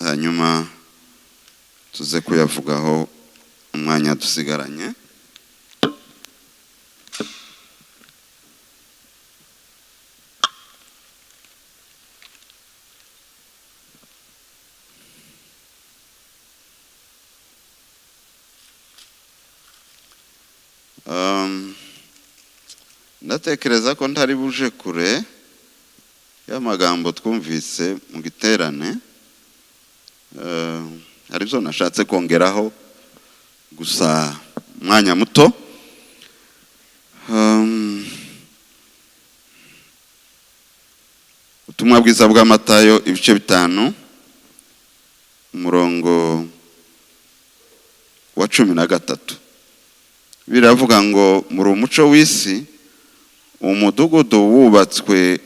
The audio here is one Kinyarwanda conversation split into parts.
Hanyuma tuze kuyavugaho umwanya dusigaranye. Ndatekereza ko ntari buje kure y'amagambo twumvise mu giterane. Hari ibyo nashatse kongeraho gusa umwanya muto. Ubutumwa bwiza bwa Matayo ibice 5 umurongo wa 13 biravuga ngo muri umuco w'isi, umudugudu wubatswe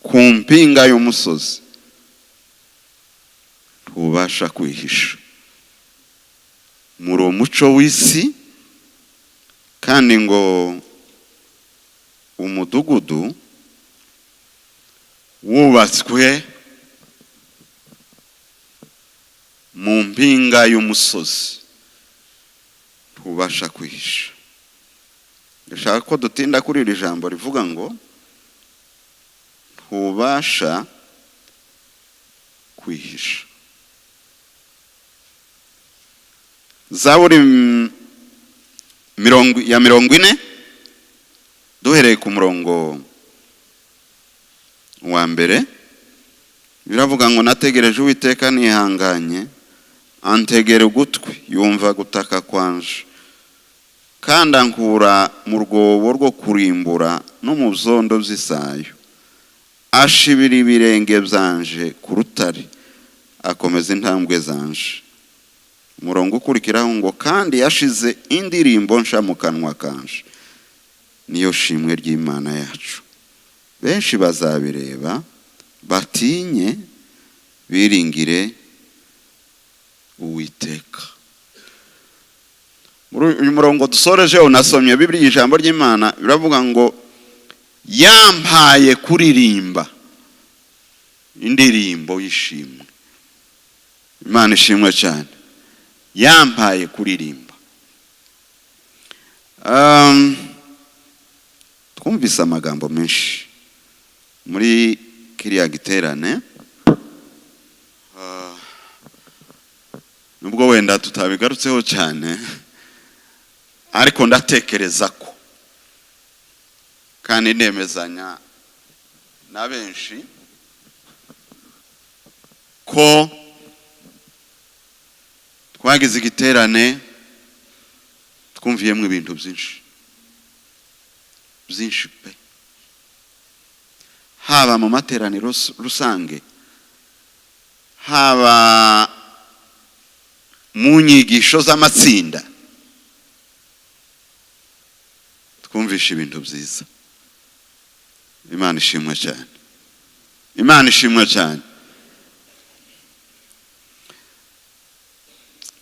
ku mpinga y'umusozi ntubasha kwihisha. Muri umuco w'isi, kandi ngo umudugudu wubatswe mu mpinga y'umusozi ntubasha kwihisha. Ndashaka ko dutinda kuri iri jambo rivuga ngo ntubasha kwihisha. Zaburi 40, duhereye ku murongo wa mbere, biravuga ngo nategereje Uwiteka nihanganye, antegera ugutwi yumva gutaka kwanje, kandi ankura mu rwobo rwo kurimbura no mu byondo by'isayo, ashibira ibirenge byanje ku rutare, akomeza intambwe zanje. Umurongo ukurikiraho ngo kandi yashize indirimbo nsha mu kanwa kanje, niyo shimwe ry'Imana yacu. Benshi bazabireba batinye, biringire Uwiteka. Muri uyu murongo dusoreje unasomye Bibiliya, ijambo ry'Imana biravuga ngo yampaye kuririmba indirimbo y'ishimwe. Imana ishimwe cyane, yampaye kuririmba. Twumvise amagambo menshi muri kiriya giterane, nubwo wenda tutabigarutseho cyane, ariko ndatekereza ko kandi nemezanya na benshi ko twagize igiterane twumviyemo ibintu byinshi byinshi pe, haba mu materaniro rusange, haba mu nyigisho z'amatsinda, twumvishe ibintu byiza. Imana ishimwe cyane, Imana ishimwe cyane.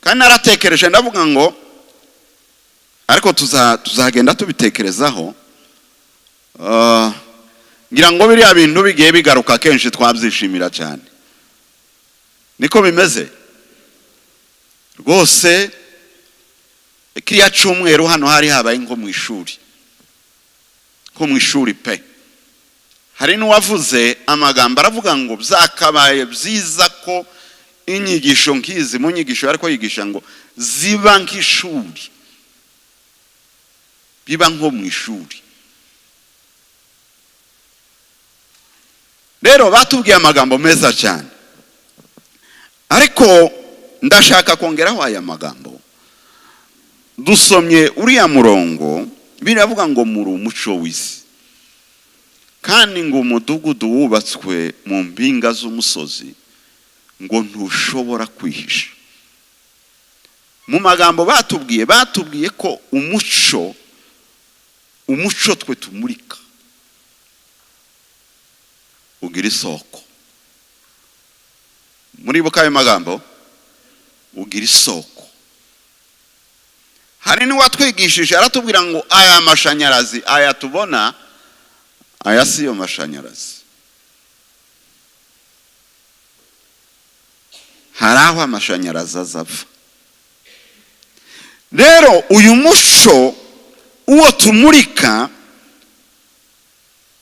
Kandi naratekereje ndavuga ngo ariko tuzagenda tubitekerezaho. Ngira ngo biriya bintu bigiye bigaruka kenshi twabyishimira cyane. Niko bimeze rwose. Kiriya cyumweru hano hari habaye nko mu ishuri, nko mu ishuri pe. Hari n'uwavuze amagambo aravuga ngo byakabaye byiza ko inyigisho nkizi, mu nyigisho ariko yigisha ngo ziba nk'ishuri, biba nko mu ishuri. Rero batubwiye amagambo meza cyane, ariko ndashaka kongeraho aya magambo. Dusomye uriya murongo, biravuga ngo muri umuco w'isi, kandi ngo umudugudu wubatswe mu mpinga z'umusozi ngo ntushobora kwihisha. Mu magambo batubwiye ko umuco twe tumurika ugira isoko. Muribuka ayo magambo, ugira isoko. Hari n'uwatwigishije aratubwira ngo aya mashanyarazi aya tubona, aya si yo mashanyarazi. Hari aho amashanyarazi azava. Rero uyu muco uwo tumurika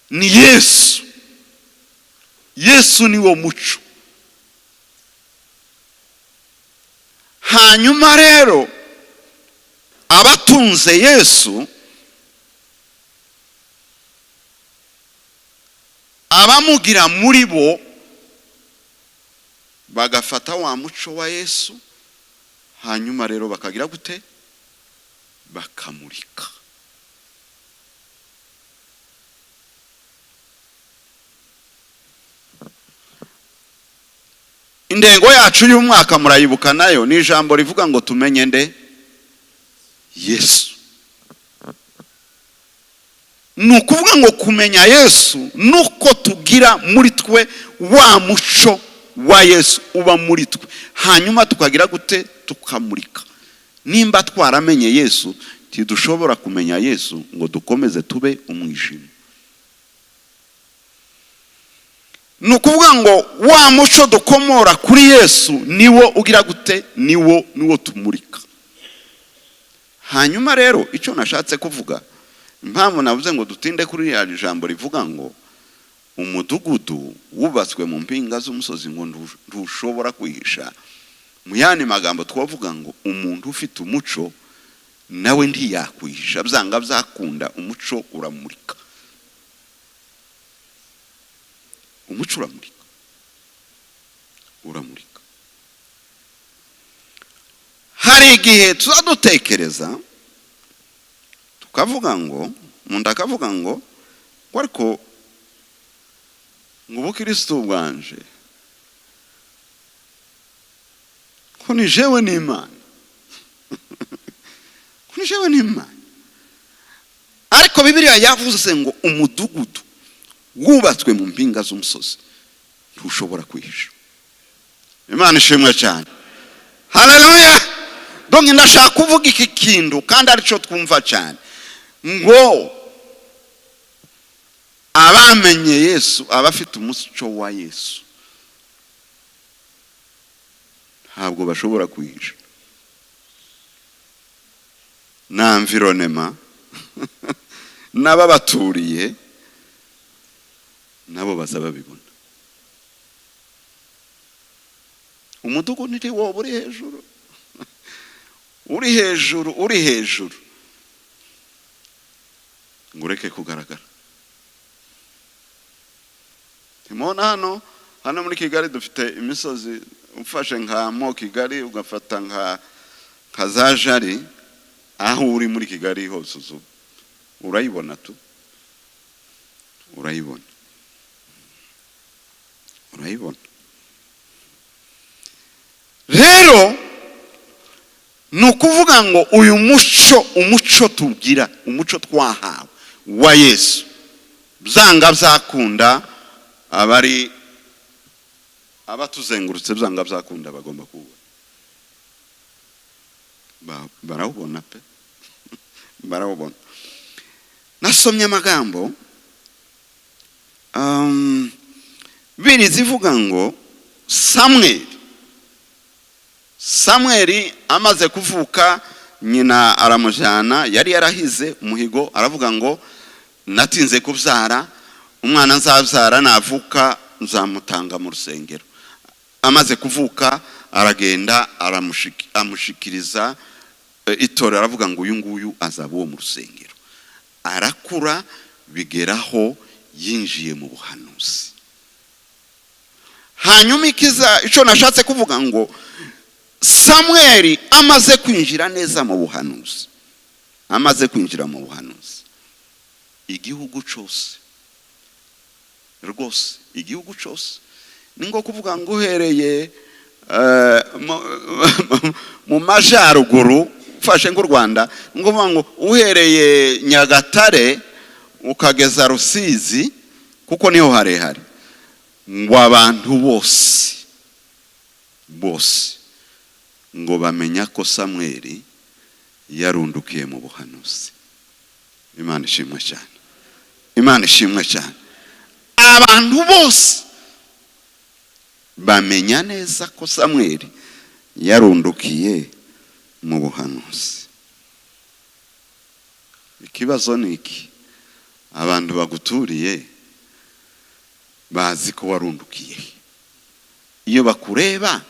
ni Yesu. Yesu ni wo muco. Hanyuma rero abatunze Yesu, abamugira muri bo, bagafata wa muco wa Yesu, hanyuma rero bakagira gute? Bakamurika. Intego yacu y'umwaka murayibuka nayo ni ijambo rivuga ngo tumenye nde? Yesu. Ni ukuvuga ngo kumenya Yesu nuko tugira muri twe wa muco wa Yesu uba muri twe, hanyuma tukagira gute? Tukamurika. Nimba twaramenye Yesu, ntidushobora kumenya Yesu ngo dukomeze tube umwijima. Ni ukuvuga ngo wa muco dukomora kuri Yesu niwo ugira gute? Niwo tumurika. Hanyuma rero icyo nashatse kuvuga, impamvu navuze ngo dutinde kuri ya jambo rivuga ngo umudugudu wubatswe mu mpinga z'umusozi ngo ntushobora kwihisha, mu yandi magambo twavuga ngo umuntu ufite umuco nawe ntiyakwihisha, byanga byakunda umuco uramurika. Umuco uramurika, uramurika. Hari igihe tuzadutekereza tukavuga ngo, umuntu akavuga ngo ariko ngo ubukristo bwanje ko ni jewe n'Imana, ko ni jewe n'Imana. Ariko Bibiliya yavuze ngo umudugudu wubatswe mu mpinga z'umusozi ntushobora kwihisha. Imana ishimwe cyane, haleluya. Donc ndashaka kuvuga iki kintu kandi arico twumva cyane, ngo abamenye Yesu, abafite umuco wa Yesu, ntabwo bashobora kwihisha. Na environnement n'ababaturiye nabo baza babibona. Umudugudu ntiwoba uri hejuru, uri hejuru, uri hejuru ngo ureke kugaragara. Timona hano muri Kigali dufite imisozi, ufashe nka mo Kigali ugafata nka za Jari, aho uri muri Kigali hose uzu urayibona tu, urayibona, urayibona. Rero ni ukuvuga ngo uyu muco, umuco tugira, umuco twahawe wa Yesu, byanga byakunda abari abatuzengurutse, byanga byakunda bagomba kuwubona. Barawubona pe, barawubona. Nasomye amagambo biri zivuga ngo Samweli amaze kuvuka, nyina aramujyana, yari yarahize umuhigo, aravuga ngo natinze kubyara, umwana nzabyara navuka nzamutanga mu rusengero. Amaze kuvuka aragenda amushikiriza itorero, aravuga ngo uyu nguyu azaba uwo mu rusengero. Arakura bigeraho yinjiye mu buhanuzi. Hanyuma ikiza icyo nashatse kuvuga ngo Samweli amaze kwinjira neza mu buhanuzi, amaze kwinjira mu buhanuzi, igihugu cyose rwose, igihugu cyose, ni ngo kuvuga ngo uhereye mu majaruguru ufashe nk'u Rwanda, ngo uvuga ngo uhereye Nyagatare ukageza Rusizi, kuko niho harehare, ngo abantu bose bose ngo bamenya ko Samweli yarundukiye mu buhanuzi. Imana ishimwe cyane, Imana ishimwe cyane. Abantu bose Bamenya neza ko Samweli yarundukiye mu buhanuzi. Ikibazo ni iki: abantu baguturiye bazi ko warundukiye? Iyo bakureba,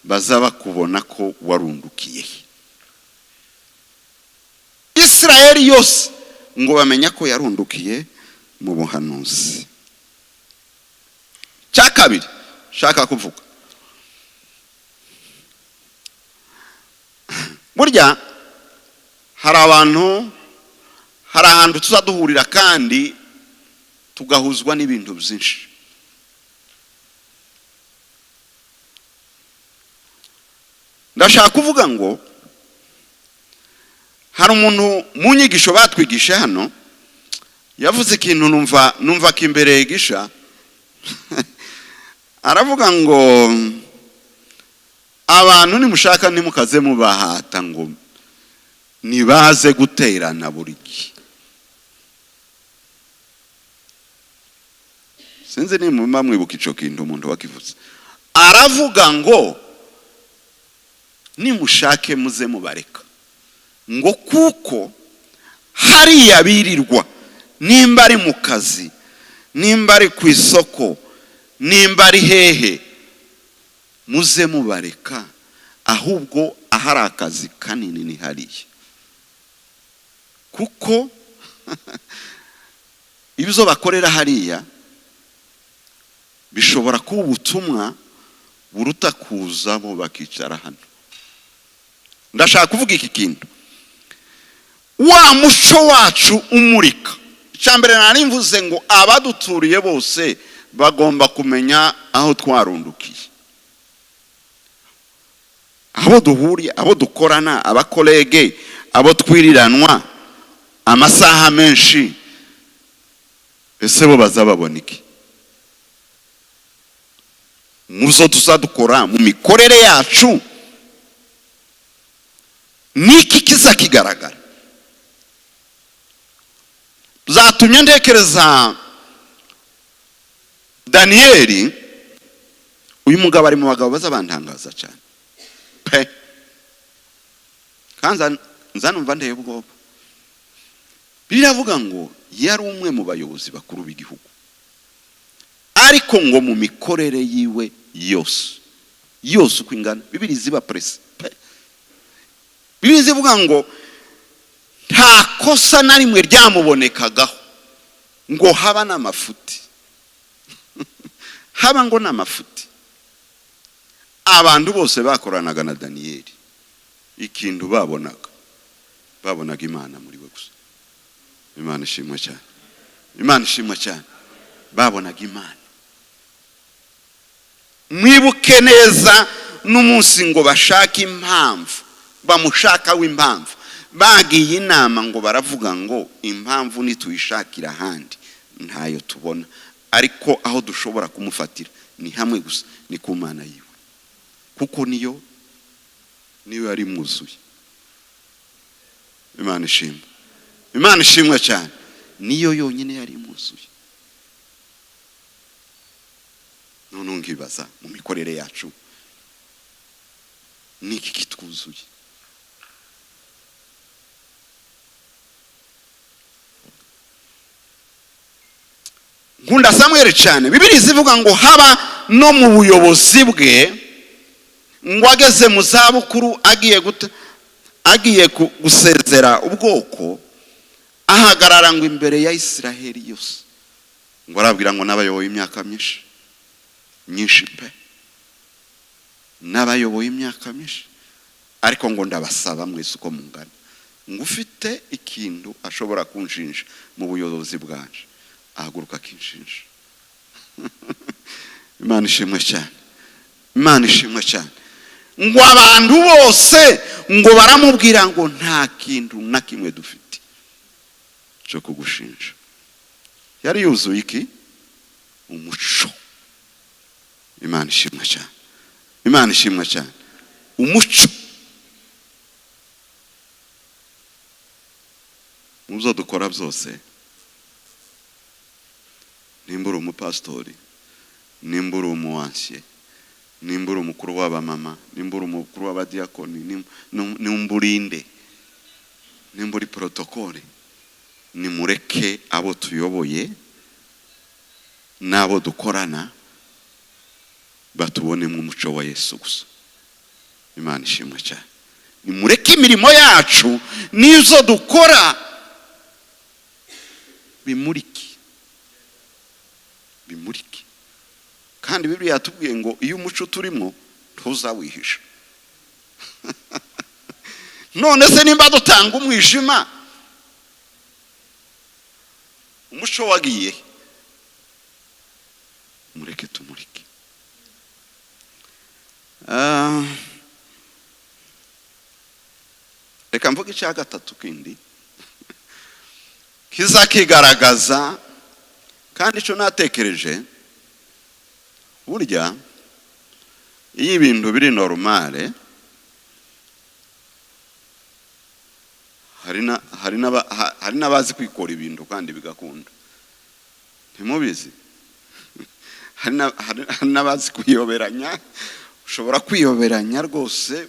baza bakubona ko warundukiye? Isirayeli yose ngo bamenya ko yarundukiye mu buhanuzi. Cya kabiri shaka kuvuga, burya hari abantu, hari ahantu tuzaduhurira kandi tugahuzwa n'ibintu byinshi. Ndashaka kuvuga ngo hari umuntu mu nyigisho batwigishe hano yavuze ikintu numva kimbereye gisha. Aravuga ngo abantu nimushaka nimukaze mubahata ngo nibaze guterana buri gihe. Sinzi nimba mwibuka ico kintu umuntu wakivuze. Aravuga ngo nimushake muze mubareka, ngo kuko hariya birirwa, nimba ari mu kazi, nimba ari ku isoko, nimba ari hehe, muze mubareka, ahubwo ahari akazi kanini ni hariya, kuko ibyo bakorera hariya bishobora kuba ubutumwa buruta kuzamo bakicara hano. Ndashaka kuvuga iki kintu: wa muco wacu umurika. Icya mbere nari mvuze ngo abaduturiye bose bagomba kumenya aho twarundukiye, abo duhuriye, abo dukorana, abakolege, abo twiriranwa amasaha menshi, ese bo bazababona iki muzo tuzadukora mu mikorere yacu? Niki kiza kigaragara? Zatumye ntekereza Daniyeli. Uyu mugabo ari mu bagabo baza bantangaza cyane pe, kandi nzanumva nteye ubwoba. Biravuga ngo yari umwe mu bayobozi bakuru b'igihugu, ariko ngo mu mikorere yiwe yose yose uko ingana, Bibiri ziba presi pe, Bibiri zivuga ngo nta kosa na rimwe ryamubonekagaho, ngo haba n'amafuti, haba ngo n'amafuti. Abantu bose bakoranaga na Daniyeli, ikintu babonaga Imana muri we gusa. Imana ishimwe cyane, Imana ishimwe cyane. Babonaga Imana. Mwibuke neza n'umunsi ngo bashake impamvu, bamushaka w'impamvu, bagiye inama ngo baravuga ngo impamvu nituyishakira ahandi ntayo tubona, ariko aho dushobora kumufatira ni hamwe gusa, ni ku Mana yiwe, kuko niyo yari mwuzuye. Imana ishimwe, Imana ishimwe cyane. Niyo yonyine yari mwuzuye. None ngibaza mu mikorere yacu niki kitwuzuye? Nkunda Samweli cyane. Bibiri zivuga ngo haba no mu buyobozi bwe, ngo ageze mu zabukuru agiye gusezera ubwoko, ahagarara ngo imbere ya Isiraheli yose, ngo arabwira ngo n'abayoboye imyaka myinshi myinshi pe, n'abayoboye imyaka myinshi, ariko ngo ndabasaba mwese uko mungana, ngo ufite ikintu ashobora kunshinja mu buyobozi bwanje ahaguruka akinshinja. Imana ishimwe cyane, Imana ishimwe cyane. Ngo abantu bose ngo baramubwira ngo nta kintu na kimwe dufite cyo kugushinja. Yari yuzuye iki? Umuco. Imana ishimwe cyane, Imana ishimwe cyane. Umuco mu byo dukora byose, nimba uri umupasitori, nimba uri umuwansiye, Nimba uri umukuru w'abamama, nimba uri umukuru w'abadiyakoni, nimba uri inde, nimba uri protokole, nimureke abo tuyoboye n'abo dukorana batubonemo umuco wa Yesu gusa. Imana ishimwe cyane. Nimureke imirimo yacu n'izo dukora bimurike, bimurike. Kandi Bibiliya yatubwiye ngo iyo umuco turimo ntuzawihisha. None se nimba dutanga umwijima, umuco wagiye? Mureke tumurike. Reka mvuge icya gatatu kindi kizakigaragaza, kandi icyo natekereje, burya iyo ibintu biri normale, hari n'abazi kwikora ibintu kandi bigakunda. Ntimubizi? Hari n'abazi kwiyoberanya. Ushobora kwiyoberanya rwose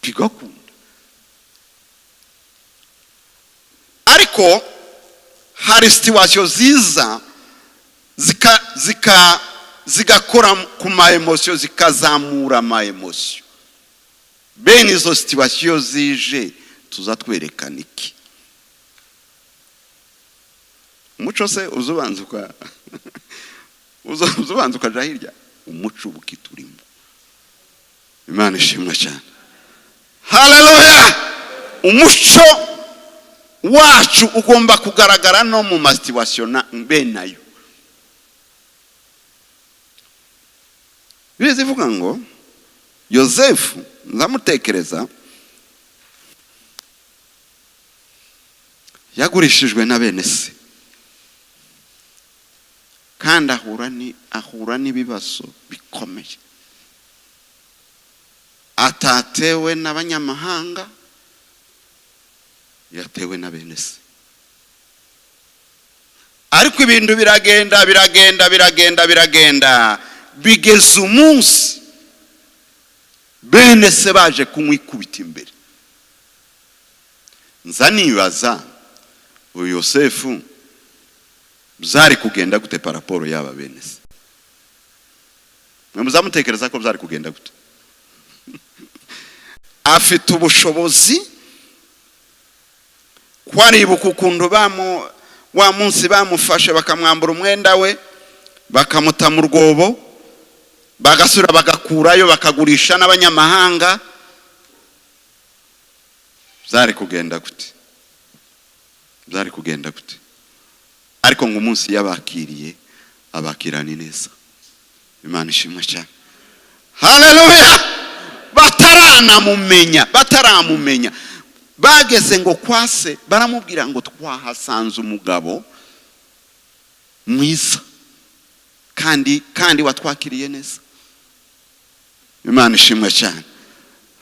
bigakunda, ariko hari situation ziza zigakora ku ma emotion, zikazamura ama emotion. Bene izo situation zije tuzatwerekana iki? Umuco se uzubanza ukaja hirya, umuco ubukiturimo. Imana ishimwe cyane. Haleluya! Umuco wacu ugomba kugaragara no mu ma situation bene ayo. Bibiliya ivuga ngo Yosefu, nzamutekereza, yagurishijwe na bene se, kandi ahura n'ibibazo bikomeye, atatewe n'abanyamahanga, yatewe na bene se. Ariko ibintu biragenda, biragenda, biragenda, biragenda, bigeze umunsi bene se baje kumwikubita imbere. Nza nibaza uyu Yosefu byari kugenda gute paraporo yaba bene se? Mwe muzamutekereza ko byari kugenda gute? Afite ubushobozi, kwaribuka ukuntu wa munsi bamufashe bakamwambura umwenda we, bakamuta mu rwobo, bagasubira bagakurayo, bakagurisha n'abanyamahanga. Byari kugenda gute? Byari kugenda gute? Ariko ngo umunsi yabakiriye, abakirana neza. Imana ishimwe cyane. Haleluya! Bataranamumenya, bataramumenya, bageze ngo kwase, baramubwira ngo twahasanze umugabo mwiza kandi watwakiriye neza. Imana ishimwe cyane.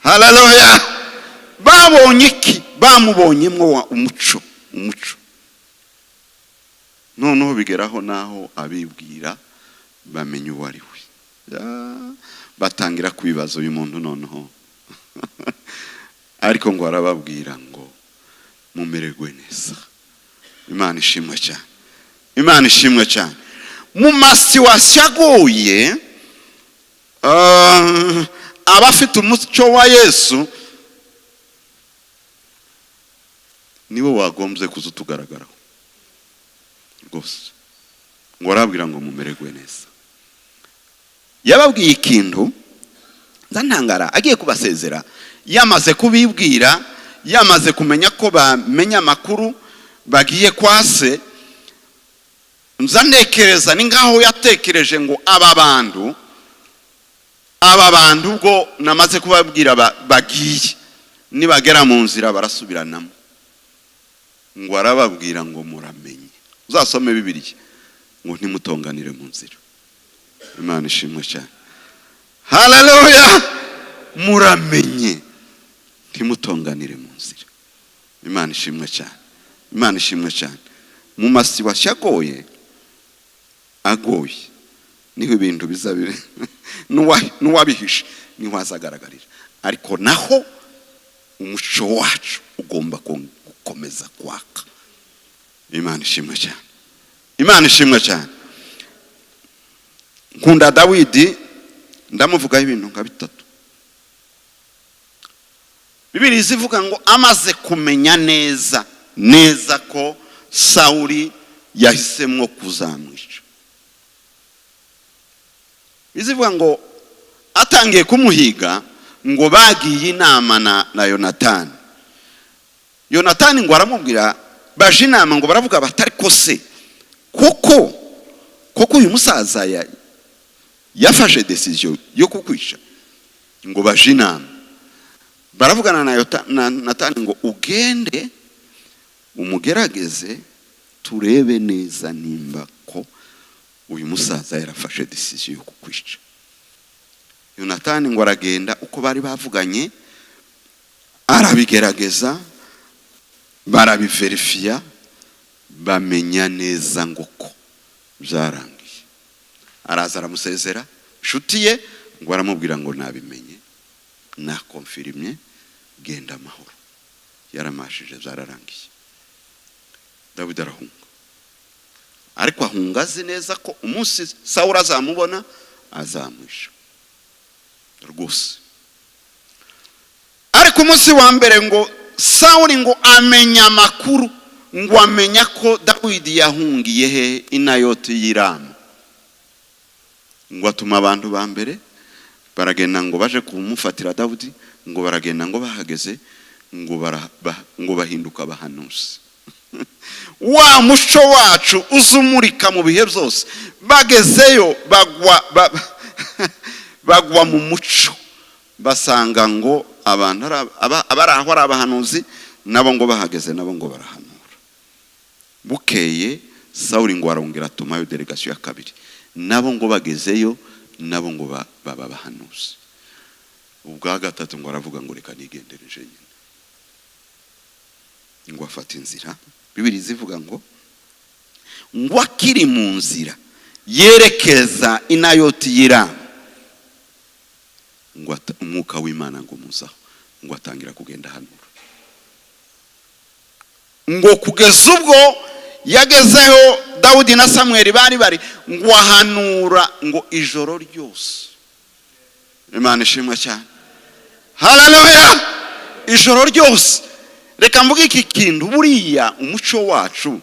Haleluya! Babonye iki? Bamubonyemo umuco, umuco. Noneho bigeraho naho abibwira bamenya uwo ari we. Batangira kwibaza uyu muntu noneho. Ariko ngo arababwira ngo mumererwe neza. Imana ishimwe cyane. Imana ishimwe cyane. Mu masituwasiyo agoye, abafite umuco wa Yesu niwe wagombye kuza utugaragaraho rwose. Ngo arabwira ngo mumererwe neza. Yababwiye ikintu ntangara agiye kubasezera, yamaze kubibwira, yamaze kumenya ko bamenya amakuru bagiye kwa se. Nzanekereza ni ngaho yatekereje ngo aba bantu ubwo namaze kubabwira bagiye, nibagera mu nzira barasubiranamo. Ngo arababwira ngo muramenye. Uzasome Bibiliya ngo ntimutonganire mu nzira. Imana ishimwe cyane. Haleluya! Muramenye ntimutonganire mu nzira. Imana ishimwe cyane. Imana ishimwe cyane. Mu masiwasiyo agoye, agoye, Niho ibintu bizabire, n'uwabihishe niho azagaragarira. Ariko naho umuco wacu ugomba gukomeza kwaka. Imana ishimwe cyane, Imana ishimwe cyane. Nkunda Dawidi, ndamuvugaho ibintu nka bitatu. Bibiri zivuga ngo amaze kumenya neza neza ko Sawuli yahisemo kuzamwica, bizivuga ngo atangiye kumuhiga, ngo bagiye inama na Yonatani. Yonatani ngo aramubwira, baje inama, ngo baravuga bati: "Ariko se koko koko uyu musaza yafashe décision yo kukwica?" Ngo baje inama, baravugana na Natani ngo: "Ugende umugerageze, turebe neza nimba ko uyu musaza yarafashe décision yo kukwica." Yonatani ngo aragenda uko bari bavuganye, arabigerageza, barabiverifiya, bamenya neza ngo ko byarangiye. Araza aramusezera, inshuti ye, ngo aramubwira ngo: "Nabimenye, nakonfirimye, genda amahoro." Yaramashije, byararangiye. Dawidi arahunga, ariko ahunga azi neza ko umunsi Sawuli azamubona azamwisha rwose. Ariko umunsi wa mbere ngo Sawuli ngo amenya amakuru, ngo amenya ko Dawidi yahungiye he? Inayoti y'Irama. Ngo atuma abantu ba mbere, baragenda ngo baje kumufatira Dawidi. Ngo baragenda, ngo bahageze ngo bahinduka abahanuzi. Wa muco wacu uzumurika mu bihe byose. Bagezeyo bagwa mu muco, basanga ngo abantu abari aho ari abahanuzi nabo. Ngo bahageze nabo ngo barahanura. Bukeye Sawuli ngo arongera atumayo délégation ya kabiri, nabo ngo bagezeyo nabo ngo baba abahanuzi. Ubwa gatatu ngo aravuga ngo: "Reka nigendere nyine." Ngo afata inzira. Bibiri zivuga ngo akiri mu nzira yerekeza Inayoti y'Irama, ngo umwuka w'Imana ngo muzaho, ngo atangira kugenda ahanura, ngo kugeza ubwo yagezeho Dawudi na Samweli bari, ngo ahanura ngo ijoro ryose. Imana ishimwe cyane, haleluya! Ijoro ryose. Reka mvuge iki kintu: buriya umuco wacu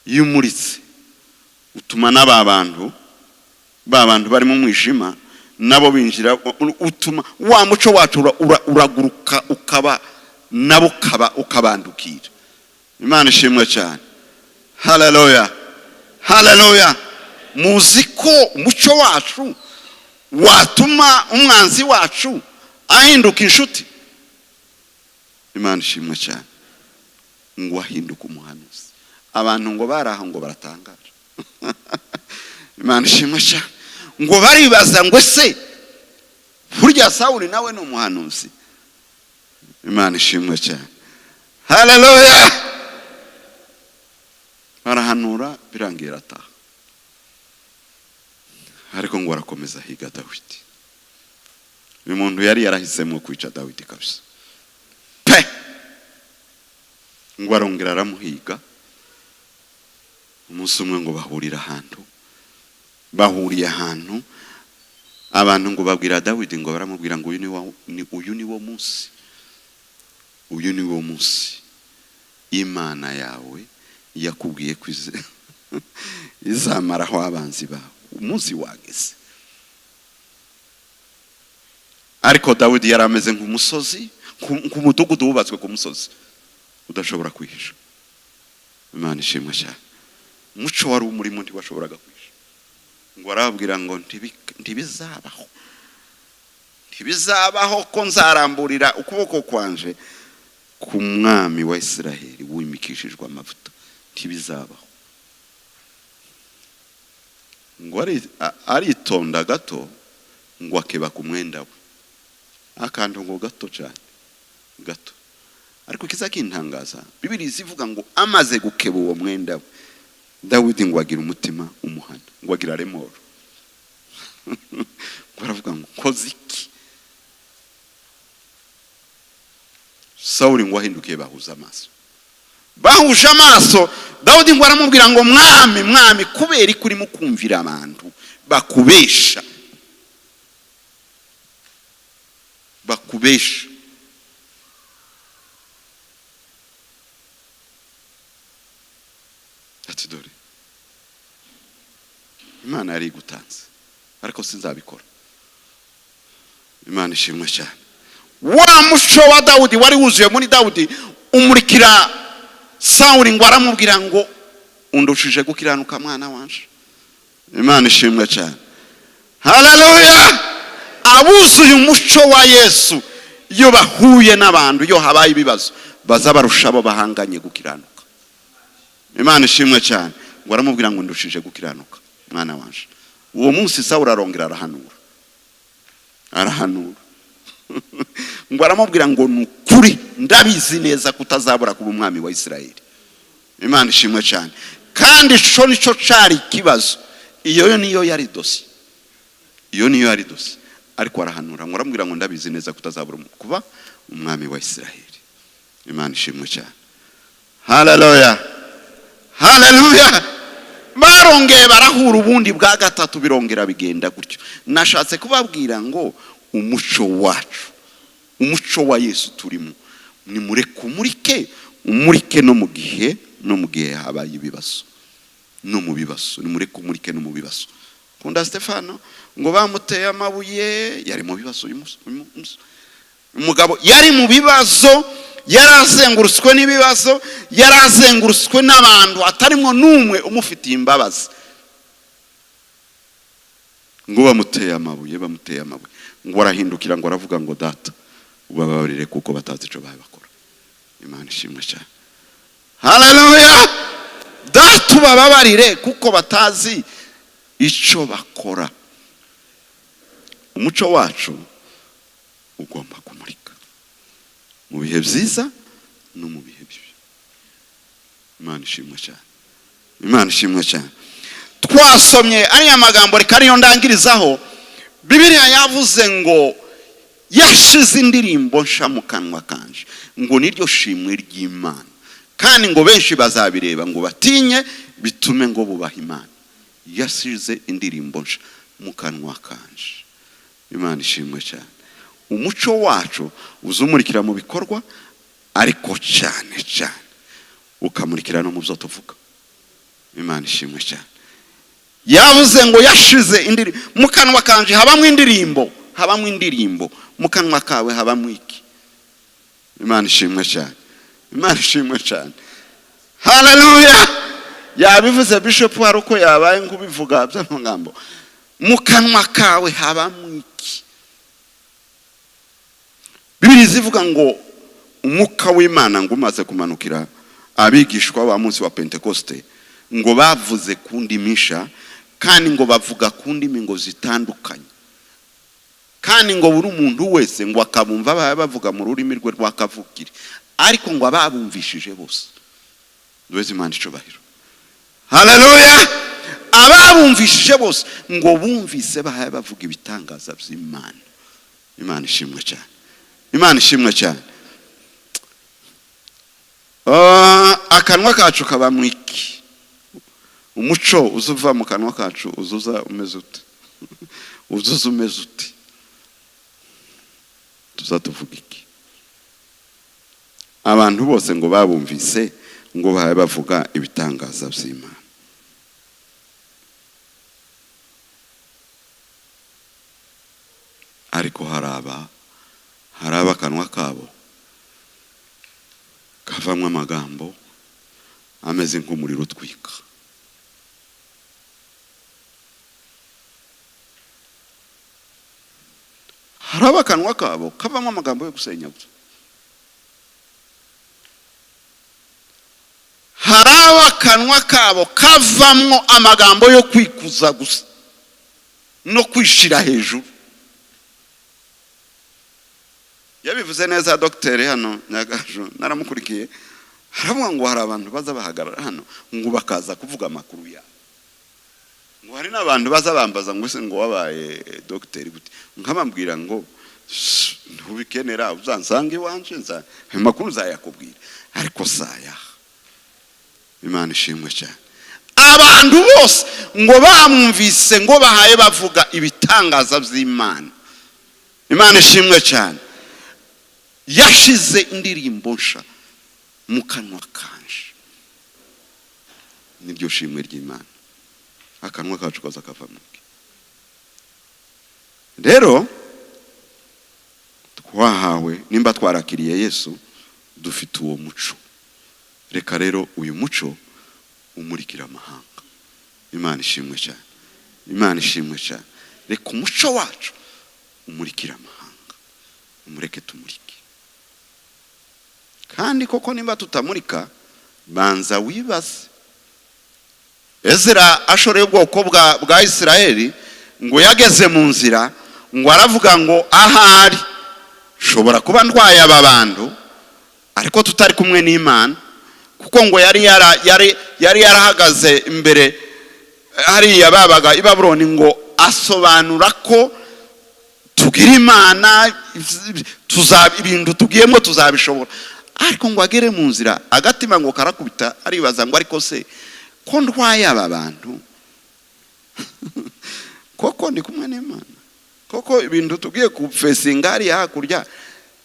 iyo umuritse utuma n'aba bantu, ba bantu bari mu mwijima, nabo binjira. Utuma wa muco wacu uraguruka, ukaba nabo ukaba ukabandukira. Imana ishimwe cyane, haleluya, haleluya! Muzi ko umuco wacu watuma umwanzi wacu ahinduka inshuti? Imana ishimwe cyane. Ngo ahinduke umuhanuzi, abantu ngo bari aho ngo baratangara. Imana ishimwe cyane. Ngo baribaza ngo: "Ese burya Sawuli nawe ni umuhanuzi?" Imana ishimwe cyane, haleluya! Barahanura, birangiye arataha. Ariko ngo arakomeza ahiga Dawidi. Uyu muntu yari yarahisemo kwica Dawidi kabisa pe. Ngo arongera aramuhiga. Umunsi umwe ngo bahurira ahantu, bahuriye ahantu, abantu ngo babwira Dawidi, ngo baramubwira ngo: "Uyu ni wo munsi, uyu ni wo munsi Imana yawe yakubwiye ko izamaraho abanzi bawe, umunsi wageze." Ariko Dawidi yari ameze nk'umusozi, nk'umudugudu wubatswe ku musozi udashobora kwihisha. Imana ishimwe cyane. Umuco wari umurimo, ntiwashoboraga kwihisha. Ngo arababwira ngo: "Ntibizabaho, ntibizabaho ko nzaramburira ukuboko kwanje ku mwami wa Israheli wimikishijwe amavuta, ntibizabaho." Ngo aritonda gato, ngo akeba ku mwenda we akantu ngo gato cyane, gato. Ariko kiza kintangaza, Bibiri zivuga ngo amaze gukeba uwo mwenda we Dawidi ngo agira umutima umuhana, ngo agira remoro, ngo aravuga ngo nkoze iki? Sawuli ngo ahindukiye bahuza amaso, bahuje amaso. Dawidi ngo aramubwira ngo mwami, mwami, kubera ko urimo kumvira abantu bakubesha, bakubesha. Ati dore Imana yari igutanze, ariko sinzabikora. Imana ishimwe cyane. Wa muco wa Dawudi wari wuzuye muri Dawudi umurikira Sawuli, ngo aramubwira ngo undushije gukiranuka mwana wanje. Imana ishimwe cyane. Haleluya. Abuzuye umuco wa Yesu iyo bahuye n'abantu, iyo habaye ibibazo, baza barusha abo bahanganye gukiranuka. Imana ishimwe cyane. Ngo aramubwira ngo ndushije gukiranuka mwana wanje. Uwo munsi Sawuli arongera arahanura, arahanura ngo aramubwira ngo ni ukuri ndabizi neza kutazabura kuba umwami wa Isirayeli. Imana ishimwe cyane. Kandi ico nico cari ikibazo, iyo niyo yari dosi, iyo niyo yari dosi. Ariko arahanura ngo aramubwira ngo ndabizi neza kutazabura kuba umwami wa Isirayeli. Imana ishimwe cyane. Haleluya, haleluya. Barongeye barahura ubundi bwa gatatu, birongera bigenda gutyo. Nashatse kubabwira ngo umuco wacu, umuco wa Yesu turimo, nimureke umurike, umurike no mu gihe, no mu gihe habaye ibibazo, no mu bibazo, nimureke umurike no mu bibazo. Kunda Stefano ngo bamuteye amabuye, yari mu bibazo. Uyu umugabo yari mu bibazo, yarazengurutswe n'ibibazo, yarazengurutswe n'abantu atarimo n'umwe umufitiye imbabazi. Ngo bamuteye amabuye, bamuteye amabuye, ngo arahindukira ngo aravuga ngo data ubababarire kuko batazi ico bakora. Imana ishimwe cyane. Haleluya. Data ubababarire kuko batazi ico bakora. Umuco wacu ugomba kumurika mu bihe byiza no mu bihe bibi. Imana ishimwe cyane. Imana ishimwe cyane. Twasomye ariya magambo, reka ariyo ndangirizaho. Bibiliya yavuze ngo yashize indirimbo nsha mu kanwa kanje, ngo niryo shimwe ry'Imana, kandi ngo benshi bazabireba ngo batinye, bitume ngo bubaha Imana. Yashize indirimbo nsha mu kanwa kanje. Imana ishimwe cyane. Umuco wacu uzumurikira mu bikorwa, ariko cyane cyane ukamurikira no mu byo tuvuga. Imana ishimwe cyane. Yavuze ngo yashize indirimbo mu kanwa kanje, habamwe indirimbo, habamwe indirimbo mu kanwa kawe, habamwe iki? Imana ishimwe cyane. Imana ishimwe cyane. Haleluya. Yabivuze Bishop hari uko yabaye nkubivuga by'amagambo. Mu kanwa kawe habamwe iki? Bibiliya ivuga ngo umwuka w'Imana ngo umaze kumanukira abigishwa ba munsi wa Pentekoste, ngo bavuze ku ndimi nsha, kandi ngo bavuga ku ndimi ngo zitandukanye, kandi ngo buri muntu wese ngo akabumva bavuga mu rurimi rwe rwakavukire, ariko ngo ababumvishije bose. Duheze Imana icubahiro. Haleluya. Ababumvishije bose ngo bumvise bahaye bavuga ibitangaza by'Imana. Imana ishimwe cyane. Imana ishimwe cyane. Akanwa kacu kaba mu iki? Umuco uzuva mu kanwa kacu uzuza umeze ute? Uzuza umeze ute? Tuzatuvuga iki? Abantu bose ngo babumvise ngo bahaye bavuga ibitangaza by'Imana. Ariko haraba akanwa kabo kavamwe amagambo ameze nk'umuriro utwika. Haraba akanwa kabo kavamwe amagambo yo gusenya gusa. Haraba akanwa kabo kavamwo amagambo yo kwikuza gusa no kwishira hejuru. Yabivuze neza dogiteri hano Nyagaju, naramukurikiye. Haravuga ngo hari abantu baza bahagarara hano ngo bakaza kuvuga amakuru yabo, ngo hari n'abantu baza bambaza ngo ese ngo wabaye dogiteri gute? Nkababwira ngo ntubikenera, uzansanga iwanje, nza ayo makuru nzayakubwira, ariko sayaha. Imana ishimwe cyane. Abantu bose ngo bamwumvise ngo bahaye bavuga ibitangaza by'Imana. Imana ishimwe cyane. Yashize indirimbo nsha mu kanwa kanje. Niryo shimwe ry'Imana. Akanwa kacu kaza kava mu iki? Rero twahawe, nimba twarakiriye Yesu, dufite uwo muco. Reka rero uyu muco umurikira amahanga. Imana ishimwe cyane, Imana ishimwe cyane. Reka umuco wacu umurikira amahanga, umureke tumurike. Kandi koko nimba tutamurika, banza wibaze. Ezra ashoreye ubwoko bwa Isirayeli, ngo yageze mu nzira, ngo aravuga ngo ahari shobora kuba ndwaye aba bantu ariko tutari kumwe n'Imana, kuko ngo yari yarahagaze imbere hariya babaga i Babuloni, ngo asobanura ko tugira Imana, ibintu tugiyemo tuzabishobora. Ariko ngo agere mu nzira, agatima ngo karakubita, aribaza ngo ariko se ko ndwaye aba bantu, koko ndi kumwe n'Imana? Koko ibintu tugiye kufesinga hariya hakurya,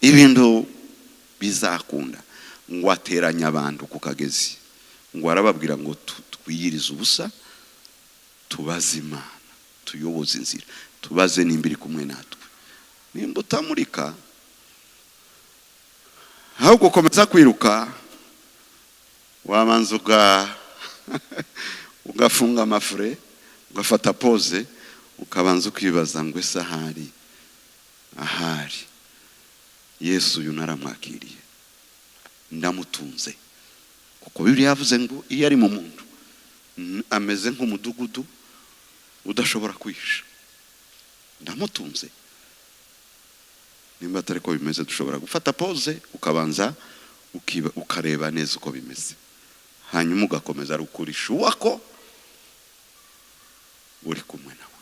ibintu bizakunda? Ngo ateranya abantu ku kagezi, ngo arababwira ngo twiyirize ubusa, tubaze Imana, tuyoboze inzira, tubaze nimba iri kumwe natwe. Nimba utamurika, ahubwo ukomeza kwiruka, wabanza ugafunga amafure, ugafata pause, ukabanza ukibaza ngo ese ahari Yesu uyu naramwakiriye, ndamutunze? Kuko Bibiliya yavuze ngo iyo ari mu muntu ameze nk'umudugudu udashobora kwihisha. Ndamutunze? Nimba atari ko bimeze, dushobora gufata pause, ukabanza ukareba neza uko bimeze, hanyuma ugakomeza ari ukurisha ko uri kumwe nawe.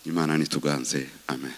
Imana nituganze. Amen.